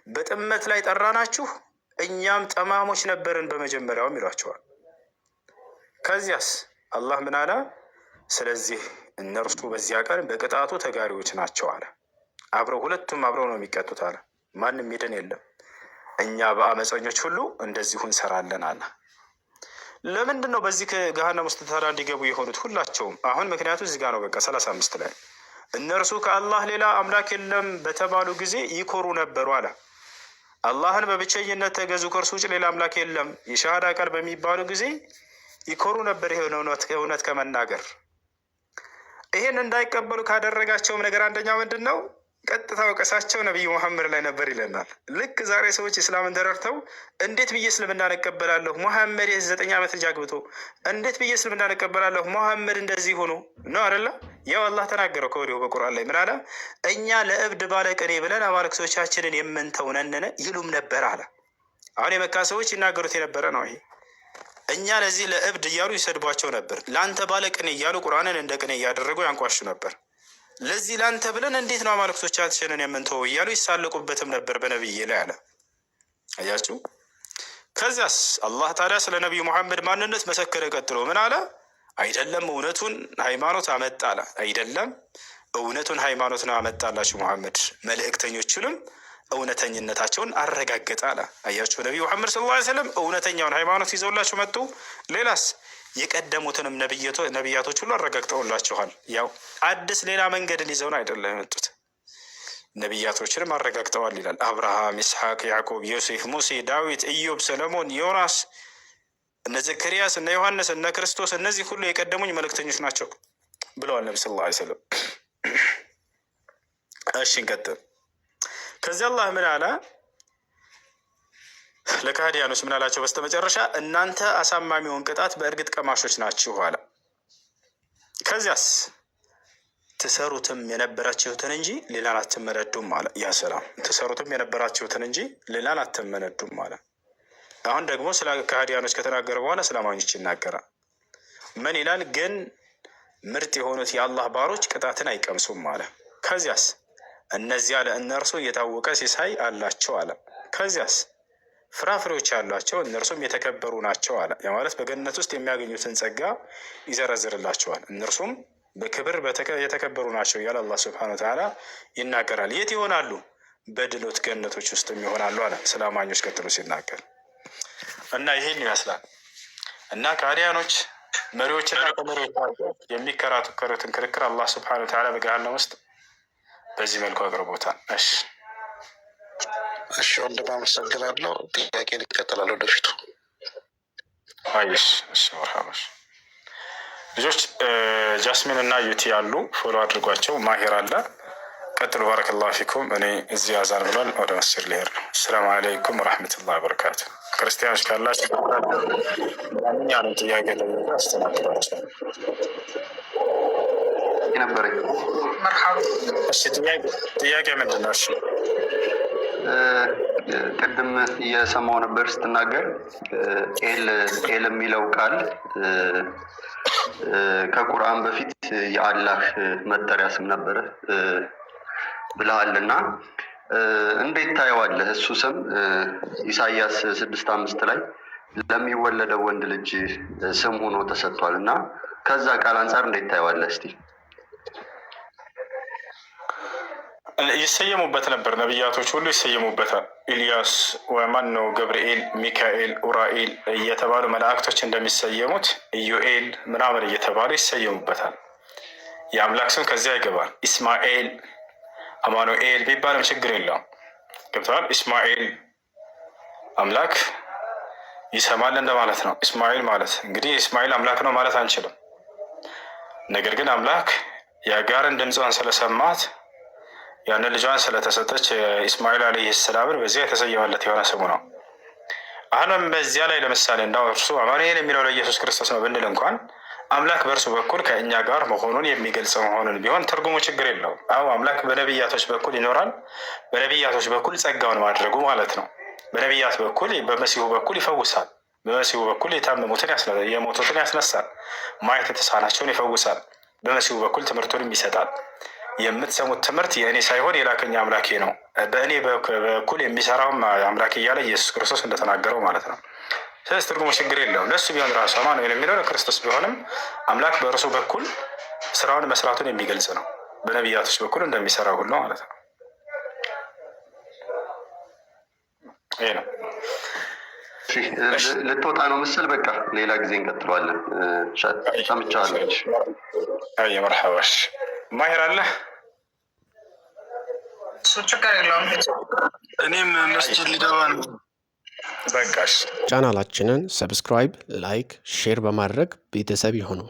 በጥመት ላይ ጠራናችሁ፣ እኛም ጠማሞች ነበርን በመጀመሪያውም ይሏቸዋል። ከዚያስ አላህ ምን አለ? ስለዚህ እነርሱ በዚያ ቀን በቅጣቱ ተጋሪዎች ናቸው አለ። አብረው ሁለቱም አብረው ነው የሚቀጡት አለ። ማንም ሚድን የለም። እኛ በአመፀኞች ሁሉ እንደዚሁ እንሰራለን አለ። ለምንድን ነው በዚህ ገሃነም ውስጥ ታዲያ እንዲገቡ የሆኑት ሁላቸውም? አሁን ምክንያቱ እዚህ ጋር ነው። በቃ 35 ላይ እነርሱ ከአላህ ሌላ አምላክ የለም በተባሉ ጊዜ ይኮሩ ነበሩ አለ። አላህን በብቸኝነት ተገዙ፣ ከእርሱ ውጭ ሌላ አምላክ የለም የሻሃዳ ቃል በሚባሉ ጊዜ ይኮሩ ነበር። ይሄን እውነት ከመናገር ይሄን እንዳይቀበሉ ካደረጋቸውም ነገር አንደኛው ምንድን ነው? ቀጥታ ወቀሳቸው ነቢዩ መሐመድ ላይ ነበር ይለናል። ልክ ዛሬ ሰዎች እስላምን ተረድተው እንዴት ብዬ እስልምናን እቀበላለሁ፣ ሙሐመድ የ9 ዓመት ልጅ አግብቶ እንዴት ብዬ እስልምናን እቀበላለሁ፣ ሙሐመድ እንደዚህ ሆኖ ነው አይደለ? ያው አላህ ተናገረው ከወዲሁ በቁርአን ላይ ምን አለ? እኛ ለእብድ ባለ ቅኔ ብለን አማልክቶቻችንን የምንተው ነን ይሉም ነበር አለ። አሁን የመካ ሰዎች ይናገሩት የነበረ ነው ይሄ። እኛ ለዚህ ለእብድ እያሉ ይሰድቧቸው ነበር። ለአንተ ባለ ቅኔ እያሉ ቁርአንን እንደ ቅኔ እያደረጉ ያንቋሹ ነበር። ለዚህ ለአንተ ብለን እንዴት ነው አማልክቶቻችንን የምንተወው እያሉ ይሳለቁበትም ነበር በነብይ ላይ አለ። አያችሁ። ከዚያስ አላህ ታዲያ ስለ ነቢዩ ሙሐመድ ማንነት መሰከረ። ቀጥሎ ምን አለ? አይደለም እውነቱን ሃይማኖት አመጣ አለ። አይደለም እውነቱን ሃይማኖት ነው አመጣላችሁ ሙሐመድ፣ መልእክተኞቹንም እውነተኝነታቸውን አረጋገጠ አለ። አያችሁ ነቢዩ ሙሐመድ صلى الله عليه وسلم እውነተኛውን ሃይማኖት ይዘውላችሁ መጡ። ሌላስ የቀደሙትንም ነቢያቶች ሁሉ አረጋግጠውላችኋል። ያው አዲስ ሌላ መንገድን ይዘውን አይደለም የመጡት፣ ነቢያቶችንም አረጋግጠዋል ይላል። አብርሃም፣ ይስሐቅ፣ ያዕቆብ፣ ዮሴፍ፣ ሙሴ፣ ዳዊት፣ ኢዮብ፣ ሰለሞን፣ ዮናስ፣ እነ ዘከርያስ፣ እነ ዮሐንስ፣ እነ ክርስቶስ፣ እነዚህ ሁሉ የቀደሙኝ መልእክተኞች ናቸው ብለዋል ነቢ صلى الله عليه وسلم። እሺ እንቀጥል። ከዚያ አላህ ምን አለ? ለካህዲያኖች ምን አላቸው? በስተመጨረሻ እናንተ አሳማሚውን ቅጣት በእርግጥ ቀማሾች ናችሁ አለ። ከዚያስ ትሰሩትም የነበራችሁትን እንጂ ሌላን አትመነዱም አለ። ያ ሰላም፣ ትሰሩትም የነበራችሁትን እንጂ ሌላን አትመነዱም አለ። አሁን ደግሞ ስለ ከሃዲያኖች ከተናገረ በኋላ ስለ አማኞች ይናገራል። ምን ይላል? ግን ምርጥ የሆኑት የአላህ ባሮች ቅጣትን አይቀምሱም አለ። ከዚያስ እነዚያ ለእነርሱ የታወቀ ሲሳይ አላቸው አለ። ከዚያስ ፍራፍሬዎች ያሏቸው እነርሱም የተከበሩ ናቸው አለ። ያ ማለት በገነት ውስጥ የሚያገኙትን ጸጋ ይዘረዝርላቸዋል። እነርሱም በክብር የተከበሩ ናቸው እያለ አላህ ስብሐነ ወተዓላ ይናገራል። የት ይሆናሉ? በድሎት ገነቶች ውስጥም ይሆናሉ አለ። ስለ አማኞች ቀጥሎ ሲናገር እና ይሄን ይመስላል እና ከሃዲያኖች መሪዎችና ከመሪዎች የሚከራከሩትን ክርክር አላህ ስብሐነ ወተዓላ በገሃነም ውስጥ በዚህ መልኩ አቅርቦታል። እሺ እሺ ወንድም አመሰግናለሁ። ጥያቄ ይቀጥላል ወደፊቱ። አይሽ እሺ፣ መርሐባ። ልጆች ጃስሚን እና ዩቲ ያሉ follow አድርጓቸው። ማሄር አለ። ቀጥሉ። بارك الله فيكم። እኔ እዚህ አዛን ብሏል፣ ወደ መስጅድ ልሄድ ነው። السلام عليكم ورحمة الله وبركاته። ክርስቲያኖች ካላችሁ ማንኛውንም ጥያቄ ጠይቁ፣ አስተናግዳቸዋለሁ። ነበረኝ። እሺ፣ ጥያቄ ምንድን ነው? እሺ ቅድም እየሰማው ነበር ስትናገር ኤል ኤል የሚለው ቃል ከቁርአን በፊት የአላህ መጠሪያ ስም ነበረ ብለሃል እና እንዴት ታየዋለህ? እሱ ስም ኢሳያስ 6:5 ላይ ለሚወለደው ወንድ ልጅ ስም ሆኖ ተሰጥቷል እና ከዛ ቃል አንጻር እንዴት ታየዋለህ እስቲ? ይሰየሙበት ነበር። ነቢያቶች ሁሉ ይሰየሙበታል። ኢልያስ ማን ነው፣ ገብርኤል፣ ሚካኤል፣ ኡራኤል እየተባሉ መላእክቶች እንደሚሰየሙት ኢዩኤል ምናምን እየተባሉ ይሰየሙበታል። የአምላክ ስም ከዚያ ይገባል። ኢስማኤል፣ አማኑኤል ቢባልም ችግር የለውም። ገብተዋል። ኢስማኤል አምላክ ይሰማል እንደማለት ነው። ኢስማኤል ማለት እንግዲህ ኢስማኤል አምላክ ነው ማለት አንችልም። ነገር ግን አምላክ የአጋርን ድምፅዋን ስለሰማት ያንን ልጇን ስለተሰጠች ኢስማኤል عليه السلام ን በዚያ የተሰየመለት የሆነ ስሙ ነው። አሁንም በዚያ ላይ ለምሳሌ እንዳው እርሱ አማኑኤል የሚለው ለኢየሱስ ክርስቶስ ነው ብንል እንኳን አምላክ በእርሱ በኩል ከእኛ ጋር መሆኑን የሚገልጽ መሆኑን ቢሆን ትርጉሙ ችግር የለውም። አዎ አምላክ በነቢያቶች በኩል ይኖራል። በነቢያቶች በኩል ጸጋውን ማድረጉ ማለት ነው። በነቢያት በኩል በመሲሁ በኩል ይፈውሳል። በመሲሁ በኩል የታመሙትን የሞቱትን ያስነሳል። ማየት የተሳናቸውን ይፈውሳል። በመሲሁ በኩል ትምህርቱንም ይሰጣል። የምትሰሙት ትምህርት የእኔ ሳይሆን የላከኝ አምላኬ ነው፣ በእኔ በኩል የሚሰራውም አምላኬ እያለ ኢየሱስ ክርስቶስ እንደተናገረው ማለት ነው። ስለዚህ ትርጉሙ ችግር የለውም። ለእሱ ቢሆን ራሱ አማኑኤል የሚለው ለክርስቶስ ቢሆንም አምላክ በእርሱ በኩል ስራውን መስራቱን የሚገልጽ ነው። በነቢያቶች በኩል እንደሚሰራው ሁሉ ማለት ነው። ይሄ ነው። ልትወጣ ነው መሰል። በቃ ሌላ ጊዜ እንቀጥለዋለን። ሰምቻለሁ። መርሐባሽ ማሄር አለ። እሱ ችግር የለውም። እኔም መስጅድ ሊገባ ነው። በቃሽ። ቻናላችንን subscribe፣ like፣ share በማድረግ ቤተሰብ ይሁኑ።